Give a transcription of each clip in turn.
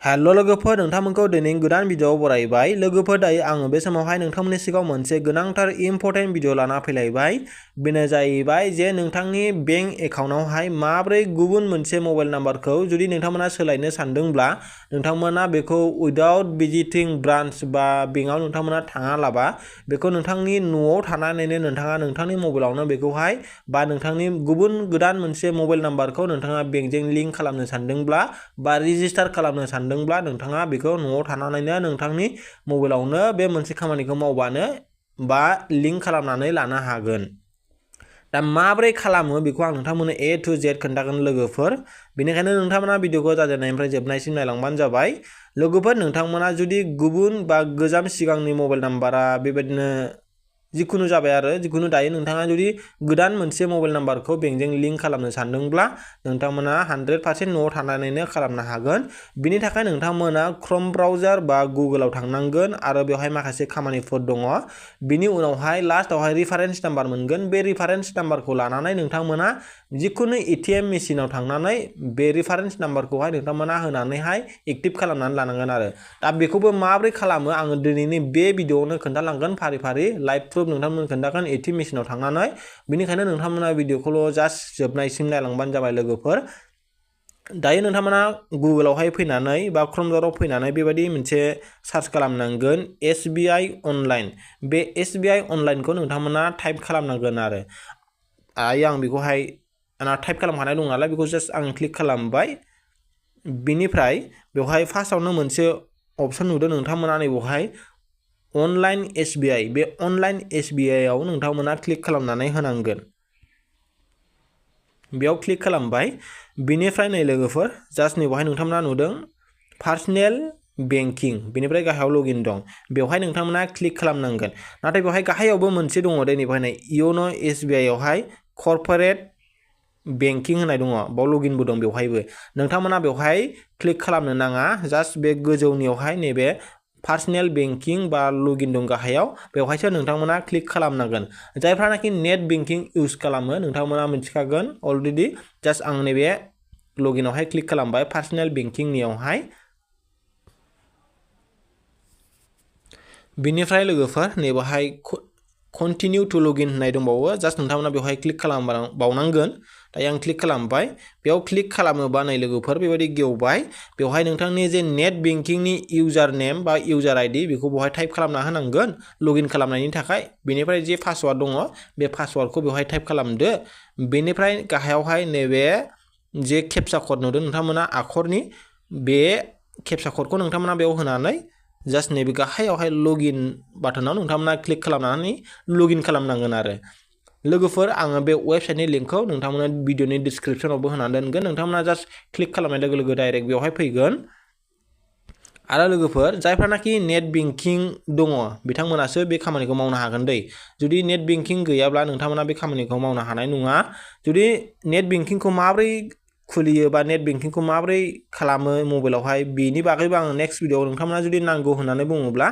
Hello लोगोफोर नोंथांमोनखौ दिनै गोदान भिडिअ बरायबाय लोगोफोर दायो आङो बे समावहाय नोंथांमोननि सिगाङाव मोनसे गोनांथार इम्पोर्टेन्ट भिडिअ लाना फैलायबाय बेनो जाहैबाय जे नोंथांनि बेंक एकाउन्टआवहाय माब्रै गुबुन मोनसे मबाइल नाम्बारखौ जुदि नोंथांमोना सोलायनो सानदोंब्ला नोंथांमोना बेखौ उइदाउट भिजिटिं ब्रान्च बा बेंकआव नोंथांमोना थाङालाबा बेखौ नोंथांनि न'आव थानानैनो नोंथाङा नोंथांनि मबाइलावनो बेखौहाय बा नोंथांनि गुबुन गोदान मोनसे मबाइल नाम्बारखौ नोंथाङा बेंकजों लिंक खालामनो सानदोंब्ला बा रेजिस्टार खालामनो सानदोंब्ला नोंथाङा बेखौ न'आव थानानैनो नोंथांनि मबाइलावनो बे मोनसे खामानिखौ मावबानो बा लिंक खालामनानै लानो हागोन। दा माब्रै खालामो बेखौ आं नोंथांमोननो A to Z खोन्थागोन लोगोफोर बेनिखायनो नोंथांमोना भिडिअखौ जागायनायनिफ्राय जोबनायसिम नायलांबानो जाबाय। लोगोफोर नोंथांमोना जुदि गुबुन बा गोजाम सिगांनि मबाइल नाम्बारा बेबायदिनो जिखुनु जाबाय आरो जिखुनु दायो नोंथाङा जुदि गोदान मोनसे मबाइल नाम्बारखौ बेंकजों लिंक खालामनो सानदोंब्ला नोंथांमोना 100% न'आव थानानैनो खालामनो हागोन। बिनि थाखाय नोंथांमोना क्रोम ब्राउजार बा गुगोलाव थांनांगोन आरो बेवहाय माखासे खामानिफोर दङ। बिनि उनावहाय लास्टआवहाय रिफारेन्स नाम्बार मोनगोन बे रिफारेन्स नाम्बारखौ लानानै नोंथांमोना जिखुनु ATM मेसिनाव थांनानै बे रिफारेन्स नाम्बारखौहाय नोंथांमोना होनानैहाय एक्टिभ खालामनानै लानांगोन आरो दा बेखौबो माब्रै खालामो आङो दिनैनि बे भिडिअआवनो खोन्थालांगोन फारि फारि लाइभ प्रुफ नोंथांमोन खोन्थागोन ATM मेसिनाव थांनानै बेनिखायनो नोंथांमोना भिडिअखौल' जास्ट जोबनायसिम नायलांबानो जाबाय लोगोफोर। दायो नोंथांमोना गुगोलावहाय फैनानै बा क्रोम ब्राउजाराव फैनानै बेबायदि मोनसे सार्च खालामनांगोन SBI अनलाइन बे SBI अनलाइनखौ नोंथांमोना टाइप खालामनांगोन आरो आं बेखौहाय आंना टाइप खालामखानाय दं नालाय बेखौ जास्ट आं क्लिक खालामबाय। बिनिफ्राय बेवहाय फार्स्टआवनो मोनसे अपसन नुदों नोंथांमोना नैबेवहाय अनलाइन SBI बे अनलाइन SBI आव नोंथांमोना क्लिक खालामनानै होनांगोन। बेयाव क्लिक खालामबाय बिनिफ्राय नै लोगोफोर जास्ट नैबेवहाय नोंथांमोना नुदों पार्सनेल बेंकिं बेनिफ्राय गाहायाव लगइन दं बेवहाय नोंथांमोना क्लिक खालामनांगोन। नाथाय बेवहाय गाहायावबो मोनसे दङ दे नैबेवहाय इउन' SBI आवहाय कर्परेट बेंकिं होनाय दङ बाव लगइनबो दं बेवहायबो नोंथांमोना बेवहाय क्लिक खालामनो नाङा जास्ट बे गोजौनियावहाय नैबे पार्सनेल बेंकिं बा लगइन दं गाहायाव बेवहायसो नोंथांमोना क्लिक खालामनांगोन। जायफ्रानाखि नेट बेंकिं इउज खालामो नोंथांमोना मिथिखागोन अलरेडि जास्ट आं नैबे लगइनावहाय क्लिक खालामबाय पार्सनेल बेंकिंनियावहाय। बिनिफ्राय लोगोफोर नैबेवहाय कन्टिनिउ टु लगइन होननाय दंबावो जास्ट नोंथांमोना बेवहाय क्लिक खालामबावनांगोन। दायो आं क्लिक खालामबाय बेयाव क्लिक खालामोबा नै लोगोफोर बेबायदि गेवबाय बेवहाय नोंथांनि जे नेट बेंकिंनि इउजार नेम बा इउजार ID बेखौ बेवहाय टाइप खालामना होनांगोन लगइन खालामनायनि थाखाय। बेनिफ्राय जे पासवार्ड दङ बे पासवार्डखौ बेवहाय टाइप खालामदो। बेनिफ्राय गाहायावहाय नैबे जे केपचा कड नुदों नोंथांमोना आखरनि बे केपचा कडखौ नोंथांमोना बेयाव होनानै जास्ट नैबे गाहायावहाय लगइन बाटनाव नोंथांमोना क्लिक खालामनानै लगइन खालामनांगोन आरो लोगोफोर आङो बे वेबसाइटनि लिंकखौ नोंथांमोना भिडिअनि डिसक्रिपसनावबो होनानै दोनगोन नोंथांमोना जास्ट क्लिक खालामनाय लोगो लोगो डाइरेक्ट बेवहाय फैगोन। आरो लोगोफोर जायफ्रानाखि नेट बेंकिं दङ बिथांमोनासो बे खामानिखौ मावनो हागोन दै जुदि नेट बेंकिं गैयाब्ला नोंथांमोना बे खामानिखौ मावनो हानाय नङा। जुदि नेट बेंकिंखौ माबोरै खुलियो बा नेट बेंकिंखौ माबोरै खालामो मबाइलावहाय बेनि बागैबो आं नेक्स्ट भिडिअआव नोंथांमोना जुदि नांगौ होननानै बुङोब्ला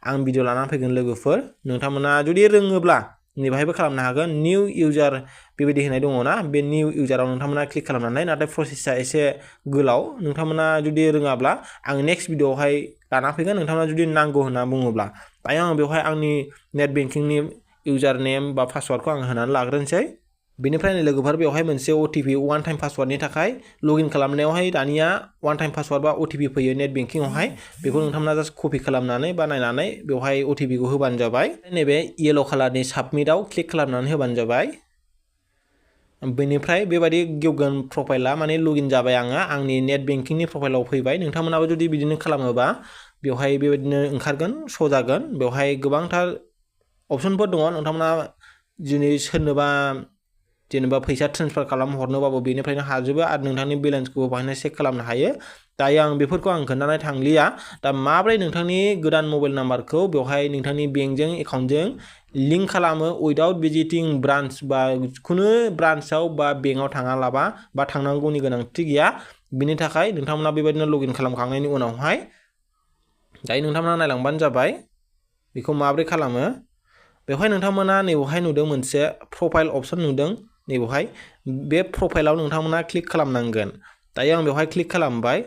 आं भिडिअ लानानै फैगोन लोगोफोर नोंथांमोना जुदि रोङोब्ला नैबेहायबो खालामनो हागोन निउ इउजार बेबायदि होनाय दङना बे निउ इउजाराव नोंथांमोना क्लिक खालामनानै नाथाय प्रसेसा एसे गोलाव नोंथांमोना जुदि रोङाब्ला आं नेक्स्ट भिडिअआवहाय लाना फैगोन नोंथांमोना जुदि नांगौ होनना बुङोब्ला। दायो आं बेवहाय आंनि नेट बेंकिंनि इउजार नेम बा पासवार्डखौ आं होनानै लाग्रोनोसै। बेनिफ्राय लोगोफोर बेवहाय मोनसे OTP वान टाइम पासवार्डनि थाखाय लगइन खालामनायावहाय दानिया वान टाइम पासवार्ड बा OTP फैयो नेट बेंकिंआवहाय बेखौ नोंथांमोना जास्ट कपि खालामनानै बा नायनानै बेवहाय OTPखौ होबानो जाबाय। नैबे येलो कालारनि साबमिटआव क्लिक खालामनानै होबानो जाबाय। बेनिफ्राय बेबायदि गेवगोन प्रफाइला माने लगइन जाबाय आङो आंनि नेट बेंकिंनि प्रफाइलाव फैबाय नोंथांमोनाबो जुदि बिदिनो खालामोबा बेवहाय बेबायदिनो ओंखारगोन श' जागोन बेवहाय गोबांथार अपसनफोर दङ नोंथांमोना दिनै सोरनोबा जेनेबा फैसा ट्रेन्सफार खालामहरनोबाबो बेनिफ्रायनो हाजोबो आरो नोंथांनि बेलेन्सखौबो बाहायनो चेक खालामनो हायो। दायो आं बेफोरखौ आं खोन्थानाय थांलिया दा माब्रै नोंथांनि गोदान मबाइल नाम्बारखौ बेवहाय नोंथांनि बेंकजों एकाउन्टजों लिंक खालामो उइदाउट भिजिटिं ब्रान्च बा खुनु ब्रान्चआव बा बेंकआव थाङालाबा बा थांनांगौनि गोनांथि गैया बिनि थाखाय नोंथांमोना बेबायदिनो लगइन खालामखांनायनि उनावहाय दायो नोंथांमोना नायलांबानो जाबाय बेखौ माब्रै खालामो। बेवहाय नोंथांमोना नैबेवहाय नुदों मोनसे प्रफाइल अपसन नुदों नैबेवहाय बे प्रफाइलाव नोंथांमोना क्लिक खालामनांगोन। दायो आं बेवहाय क्लिक खालामबाय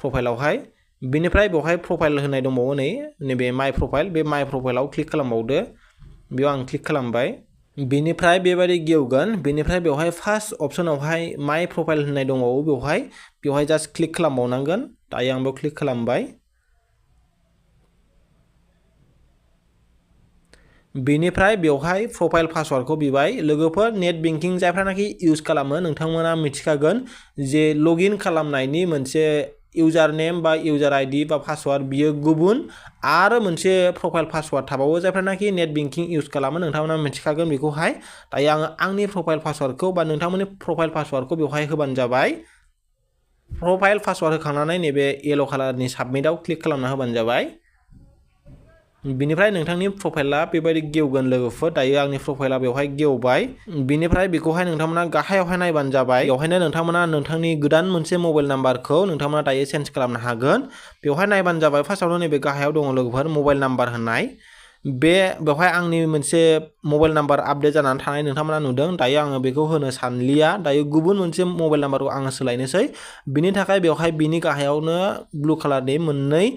प्रफाइलावहाय बिनिफ्राय बेवहाय प्रफाइल होनाय दंबावो नैबे माइ प्रफाइल बे माइ प्रफाइलाव क्लिक खालामबावदो बेयाव आं क्लिक खालामबाय बिनिफ्राय बेबायदि गेवगोन बिनिफ्राय बेवहाय फार्स्ट अपशनावहाय माइ प्रफाइल होननाय दंबावो बेवहाय जास्ट क्लिक खालामबावनांगोन दायो आं बेयाव क्लिक खालामबाय बिनिफ्राय बेवहाय प्रफाइल पासवर्डखौ बिबाय लोगोफोर नेट बेंकिं जायफ्रानाखि इउज खालामो नोंथांमोना मिथिखागोन जे लगिन खालामनायनि मोनसे इउजार नेम बा इउजार आइडि बा पासवर्ड बियो गुबुन आरो मोनसे प्रफाइल पासवर्ड थाबावो जायफ्रानाखि नेट बेंकिं इउज खालामो नोंथांमोना मिथिखागोन बेखौहाय दायो आङो आंनि प्रफाइल पासवर्डखौ बा नोंथांमोननि प्रफाइल पासवर्डखौ बेवहाय होबानो जाबाय प्रफाइल पासवर्ड होखांनानै नैबे येलो कालारनि साबमिटआव क्लिक खालामना होबानो जाबाय बिनिफ्राय नोंथांनि प्रफाइला बेबायदि गेवगोन लोगोफोर दायो आंनि प्रफाइला बेवहाय गेवबाय बिनिफ्राय बेखौहाय नोंथांमोना गाहायावहाय नायबानो जाबाय बेवहायनो नोंथांमोना नोंथांनि गोदान मोनसे मबाइल नाम्बारखौ नोंथांमोना दायो चेन्ज खालामनो हागोन बेवहाय नायबानो जाबाय फार्स्टआवनो नैबे गाहायाव दङ लोगोफोर मबाइल नाम्बार होननाय बेवहाय आंनि मोनसे मबाइल नाम्बार आपडेट जानानै थानाय नोंथांमोना नुदों दायो आङो बेखौ होनो सानलिया दायो गुबुन मोनसे मबाइल नाम्बारखौ आङो सोलायनोसै बिनि थाखाय बेवहाय बिनि गाहायावनो ब्लु कालारनि मोननै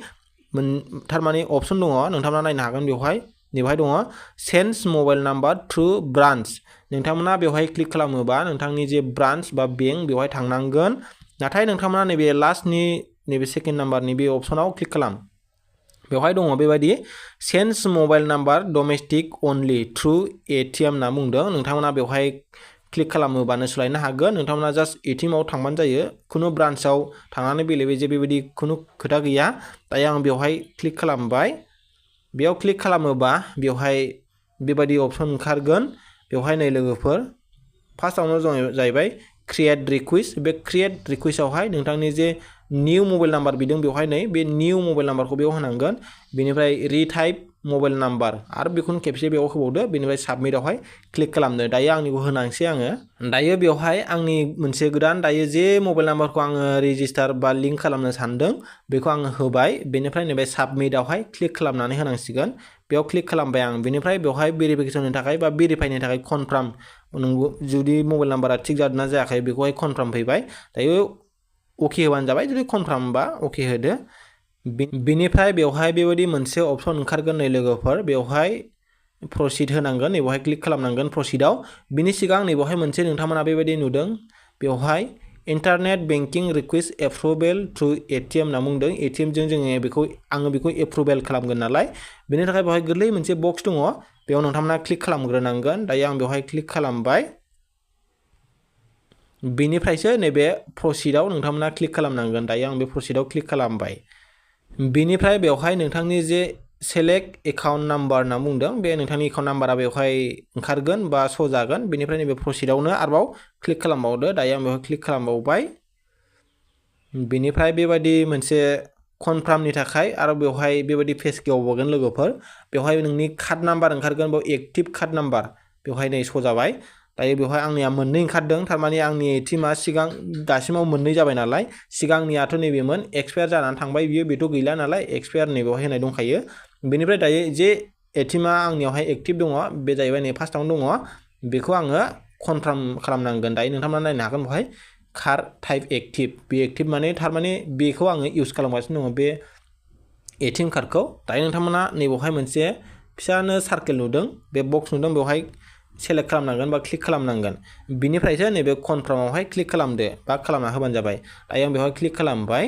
थारमाने अपशन दङ नोंथांमोना नायनो हागोन बेवहाय दङ change mobile number through branch नोंथांमोना बेवहाय क्लिक खालामोबा नोंथांनि जे ब्रान्च बा बेंक बेवहाय थांनांगोन नाथाय नोंथांमोना नैबे लास्टनि नैबे सेकेन्ड नाम्बारनि बे अपशनाव क्लिक खालाम बेवहाय दङ बेबायदि चेन्ज मबाइल नाम्बार डमेस्टिक अनलि थ्रु एटिएम होनना बुंदों नोंथांमोना बेवहाय क्लिक खालामोबानो सोलायनो हागोन नोंथांमोना जास्ट एटिएमआव थांबानो जायो खुनु ब्रान्चआव थांनानै बेले-बेजे बेबायदि खुनु खोथा गैया दायो आं बेवहाय क्लिक खालामबाय बेयाव क्लिक खालामोबा बेवहाय बेबायदि अपशन ओंखारगोन बेवहाय नै लोगोफोर फार्स्टआवनो जाहैबाय क्रिएट रिक्वेस्ट बे क्रिएट रिक्वेस्टआवहाय नोंथांनि जे निउ मबाइल नाम्बार बिदों बेवहाय नै बे निउ मबाइल नाम्बारखौ बेयाव होनांगोन बेनिफ्राय रिटाइप मबाइल नाम्बार आरो बेखौनो खेबसे बेयाव होबावदो बेनिफ्राय साबमिटआवहाय क्लिक खालामदो दायो आंनिखौ होनांसै आङो दायो बेवहाय आंनि मोनसे गोदान दायो जे मबाइल नाम्बारखौ आङो रेजिस्टार बा लिंक खालामनो सानदों बेखौ आङो होबाय बेनिफ्राय नैबे साबमिटआवहाय क्लिक खालामनानै होनांसिगोन बेयाव क्लिक खालामबाय आं बेनिफ्राय बेवहाय भेरिफिकेसननि थाखाय बा भेरिफाइनि थाखाय कनफार्म नंगौ जुदि मबाइल नाम्बारा थिग जादोंना जायाखै बेखौहाय कनफार्म फैबाय दायो अके होबानो जाबाय जुदि कनफार्मबा अके होदो बिनिफ्राय बेवहाय बेबायदि मोनसे अपशन ओंखारगोन नै लोगोफोर बेवहाय प्रसिड होनांगोन बेवहाय क्लिक खालामनांगोन प्रसिडआव बिनि सिगां बेवहाय मोनसे नोंथांमोना बेबायदि नुदों बेवहाय internet banking request approval through ATM होनना बुंदों एटिएमजों जोङो आङो बेखौ एप्रुभेल खालामगोन नालाय बेनि थाखाय बेवहाय गोरलै मोनसे बक्स दङ बेयाव नोंथांमोना क्लिक खालामग्रोनांगोन दायो आं बेवहाय क्लिक खालामबाय बेनिफ्रायसो नैबे प्रसिडआव नोंथांमोना क्लिक खालामनांगोन दायो आं बे प्रसिडआव क्लिक खालामबाय बेनिफ्राय बेवहाय नोंथांनि जे सेलेक्ट एकाउन्ट नाम्बार होनना बुंदों बे नोंथांनि एकाउन्ट नाम्बारा बेवहाय ओंखारगोन बा श' जागोन बेनिफ्राय नैबे प्रसिडआवनो आरोबाव क्लिक खालामबावदो दायो आं बेवहाय क्लिक खालामबावबाय बेनिफ्राय बेबायदि मोनसे कनफार्मनि थाखाय आरो बेवहाय बेबायदि पेज गेवबावगोन लोगोफोर बेवहाय नोंनि कार्ड नाम्बार ओंखारगोन बेयाव एक्टिभ कार्ड नाम्बार बेवहाय नै श' जाबाय दायो बेवहाय आंनिया मोननै ओंखारदों थारमाने आंनि एटिएमआ सिगां दासिमाव मोननै जाबाय नालाय सिगांनियाथ' नैबेमोन एक्सपायार जानानै थांबाय बियो बेथ' गैला नालाय एक्सपायार नैबेवहाय होनाय दंखायो बेनिफ्राय दायो जे एटिएमआ आंनियावहाय एक्टिभ दङ बे जाहैबाय नै फार्स्टआवनो दङ बेखौ आङो कनफार्म खालामनांगोन दायो नोंथांमोना नायनो हागोन बेवहाय कार्ड टाइप एक्टिभ बे एक्टिभ माने थारमाने बेखौ आङो इउज खालामगासिनो दङ बे एटिएम कार्डखौ दायो नोंथांमोना नैबेवहाय मोनसे फिसानो सार्केल नुदों बे बक्स नुदों बेवहाय सेलेक्ट खालामनांगोन बा क्लिक खालामनांगोन बिनिफ्रायसो नैबे कनफार्मावहाय क्लिक खालामदो बा खालामना होबानो जाबाय दायो आं बेवहाय क्लिक खालामबाय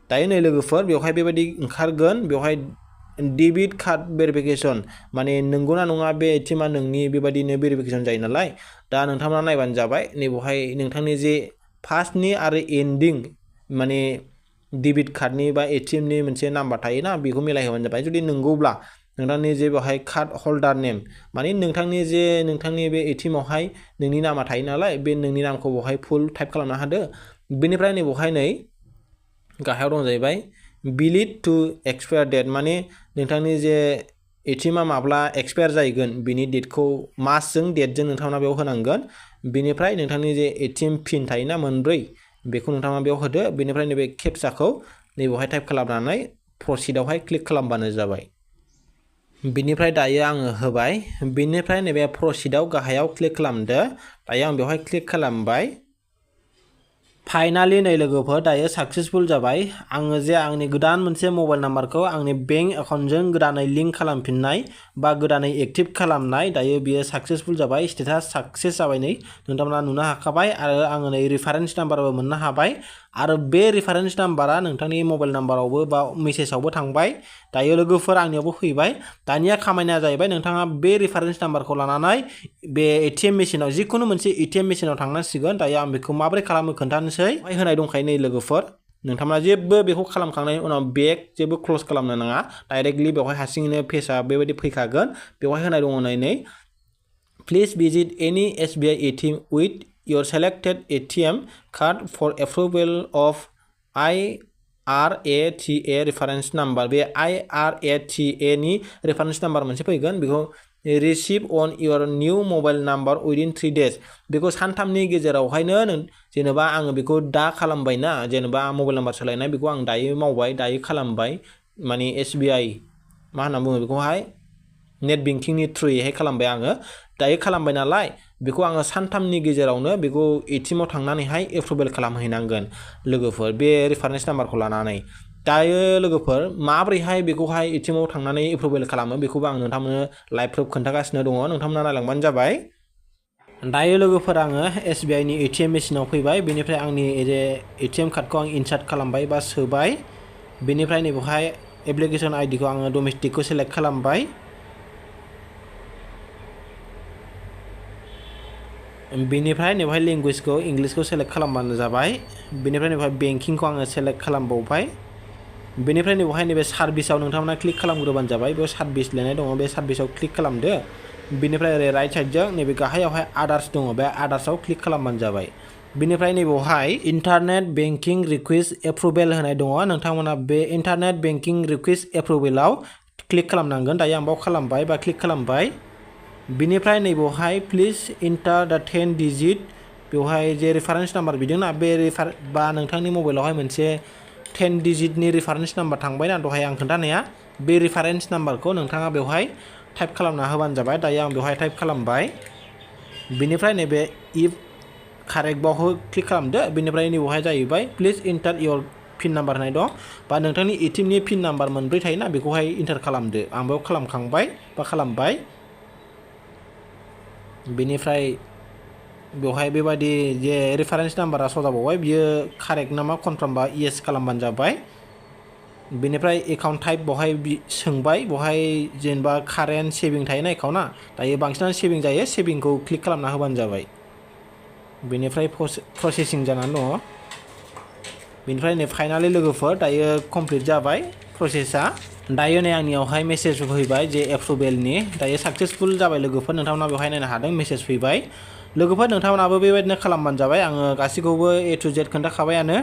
दायो नै लोगोफोर बेवहाय बेबायदि ओंखारगोन बेवहाय डेबिट कार्ड भेरिफिकेसन माने नंगौना नङा बे एटिएमआ नोंनि बेबायदिनो भेरिफिकेसन जायो नालाय दा नोंथांमोना नायबानो जाबाय नैबेवहाय नोंथांनि जे फार्स्टनि आरो एन्डिं माने डेबिट कार्डनि बा एटिएमनि मोनसे नाम्बार थायोना बेखौ मिलायहोबानो जाबाय जुदि नंगौब्ला नोंथांनि जे बेवहाय कार्ड हल्डार नेम माने नोंथांनि बे एटिएमआवहाय नोंनि नामा थायो नालाय बे नोंनि नामखौ बेवहाय फुल टाइप खालामना होदो बेनिफ्राय नैबेवहाय नै गाहायाव दं जाहैबाय बिलिड टु एक्सपायार डेट माने नोंथांनि जे एटिएमआ माब्ला एक्सपायार जाहैगोन बिनि डेटखौ मासजों डेटजों नोंथांमोना बेयाव होनांगोन बेनिफ्राय नोंथांनि जे एटिएम पिन थायोना मोनब्रै बेखौ नोंथाङा बेयाव होदो बेनिफ्राय नैबे केपचाखौ नैबेवहाय टाइप खालामनानै प्रसिडआवहाय क्लिक खालामबानो जाबाय बिनिफ्राय दायो आङो होबाय बिनिफ्राय नैबे प्रसिडआव गाहायाव क्लिक खालामदो दायो आं बेवहाय क्लिक खालामबाय फाइनालि नै लोगोफोर दायो साक्सेसफुल जाबाय आङो जे आंनि गोदान मोनसे मबाइल नाम्बारखौ आंनि बेंक एकाउन्टजों गोदानै लिंक खालामफिननाय बा गोदानै एक्टिभ खालामनाय दायो बियो साक्सेसफुल जाबाय स्टेटास साक्सेस जाबाय नै नोंथांमोना नुनो हाखाबाय आरो आङो नै रेफारेन्स नाम्बारबो मोननो हाबाय आरो बे रेफारेन्स नाम्बारा नोंथांनि मबाइल नाम्बारावबो बा मेसेजावबो थांबाय दायो लोगोफोर आंनियावबो फैबाय दानिया खामानिया जाहैबाय नोंथाङा बे रेफारेन्स नाम्बारखौ लानानै बे एटिएम मेसिनाव जिखुनु मोनसे एटिएम मेसिनाव थांनांसिगोन दायो आं बेखौ माबोरै खालामो खोन्थानोसै होनाय दंखायो नै लोगोफोर नोंथांमोना जेबो बेखौ खालामखांनायनि उनाव बेग जेबो क्ल'ज खालामनो नाङा डाइरेक्टलि बेवहाय हारसिङैनो पेजआ बेबायदि फैखागोन बेवहाय होनाय दङ नै please visit any SBI ATM with your selected ATM card for approval of IRATA reference number बे IRATA नि reference number मोनसे फैगोन बेखौ receive on your new mobile number within 3 days बेखौ सानथामनि गेजेरावहायनो जेनेबा आङो बेखौ दा खालामबायना जेनेबा मबाइल नाम्बार सोलायनाय बेखौ आं दायो मावबाय दायो खालामबाय माने SBI मा होनना बुङो बेखौहाय नेट बेंकिंनि थ्रुयैहाय खालामबाय आङो दायो खालामबाय नालाय बेखौ आङो सानथामनि गेजेरावनो बेखौ एटिएमआव थांनानैहाय एप्रुभेल खालामहैनांगोन लोगोफोर बे रेफारेन्स नाम्बारखौ लानानै दायो लोगोफोर माबोरैहाय बेखौहाय एटिएमआव थांनानै एप्रुभेल खालामो बेखौबो आं नोंथांमोननो लाइभ प्रुफ खोन्थागासिनो दङ नोंथांमोना नायलांबानो जाबाय दायो लोगोफोर आङो SBI नि एटिएम मेसिनाव फैबाय बेनिफ्राय आंनि एटिएम कार्डखौ आं इनसार्ट खालामबाय बा सोबाय बेनिफ्राय नैबेवहाय एप्लिकेसन आइडिखौ आङो डमेस्टिकखौ सेलेक्ट खालामबाय बेनिफ्राय नैबेवहाय लेंगुवेजखौ इंलिसखौ सेलेक्ट खालामबानो जाबाय बेनिफ्राय नैबेवहाय बेंकिंखौ आङो सेलेक्ट खालामबावबाय बेनिफ्राय नैबेवहाय नैबे सार्भिसाव नोंथांमोना क्लिक खालामग्रोबानो जाबाय बेयाव सार्भिस लिरनाय दङ बे सार्भिसाव क्लिक खालामदो बेनिफ्राय ओरै राइट साइडजों नैबे गाहायावहाय आदार्स दङ बे आदार्सआव क्लिक खालामबानो जाबाय बेनिफ्राय नैबेवहाय इन्टारनेट बेंकिं रिक्वेस्ट एप्रुभेल होनाय दङ नोंथांमोना बे इन्टारनेट बेंकिं रिक्वेस्ट एप्रुभेलाव क्लिक खालामनांगोन दायो आं बाव खालामबाय बा क्लिक खालामबाय बिनिफ्राय नैबेवहाय प्लिज इन्टार द 10 डिजिट बेवहाय जे रेफारेन्स नाम्बार बिदोंना बे बा नोंथांनि मबाइलावहाय मोनसे 10 डिजिटनि रेफारेन्स नाम्बार थांबायना दहाय आं खोन्थानाया बे रेफारेन्स नाम्बारखौ नोंथाङा बेवहाय टाइप खालामना होबानो जाबाय दायो आं बेवहाय टाइप खालामबाय बिनिफ्राय नैबे इफ कारेक्टआव क्लिक खालामदो बिनिफ्राय नैबेवहाय जाहैबाय please inter year pin number होनाय दं बा नोंथांनि एटिएमनि पिन नाम्बार मोनब्रै थायोना बेखौहाय इन्टार खालामदो आं बेयाव खालामखांबाय बा खालामबाय बेनिफ्राय बेवहाय बेबायदि जे रेफारेन्स नाम्बारा श' जाबावबाय बियो कारेक्ट नामा कनफार्म बा येस खालामबानो जाबाय बेनिफ्राय एकाउन्ट टाइप बेवहाय सोंबाय बेवहाय जेनेबा कारेन्ट सेभिं थायोना एकाउन्टआ दायो बांसिनानो सेभिं जायो सेभिंखौ क्लिक खालामना होबानो जाबाय बेनिफ्राय प्रसेसिं जानानै दङ बेनिफ्राय नै फाइनालि लोगोफोर दायो कमप्लिट जाबाय प्रसेसा दायो नै आंनियावहाय मेसेज फैबाय जे एप्रुभेलनि दायो साक्सेसफुल जाबाय लोगोफोर नोंथांमोना बेवहाय नायनो हादों मेसेज फैबाय लोगोफोर नोंथांमोनाबो बेबायदिनो खालामबानो जाबाय आङो गासैखौबो A to Z खोन्थाखाबायानो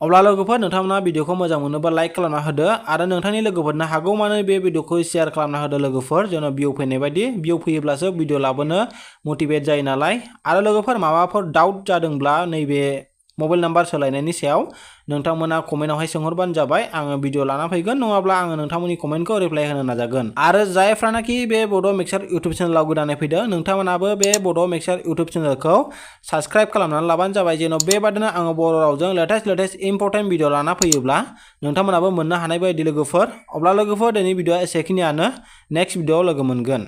अब्ला लोगोफोर नोंथांमोना भिडिअखौ मोजां मोनोबा लाइक खालामना होदो आरो नोंथांनि लोगोफोरनो हागौमानि बे भिडिअखौ शेयार खालामना होदो लोगोफोर जेन' भिउ फैनाय बायदि भिउ फैयोब्लासो भिडिअ लाबोनो मटिभेट जायो नालाय आरो लोगोफोर माबाफोर डाउट जादोंब्ला नैबे मबाइल नाम्बार सोलायनायनि सायाव नोंथांमोना कमेन्टआवहाय सोंहरबानो जाबाय आङो भिडिअ लाना फैगोन नङाब्ला आङो नोंथांमोननि कमेन्टखौ रिप्लाइ होनो नाजागोन आरो जायफ्रानाखि बे बड' मिक्सार इउटुब चेनेलाव गोदानै फैदों नोंथांमोनाबो बे बड' मिक्सार इउटुब चेनेलखौ साबस्क्राइब खालामनानै लाबानो जाबाय जेन' बेबादिनो आङो बर' रावजों लेटेस्ट इम्पर्टेन्ट भिडिअ लाना फैयोब्ला नोंथांमोनाबो मोननो हानाय बायदि लोगोफोर अब्ला लोगोफोर दिनैनि भिडिअआ एसेखिनियानो नेक्स्ट भिडिअआव लोगो मोनगोन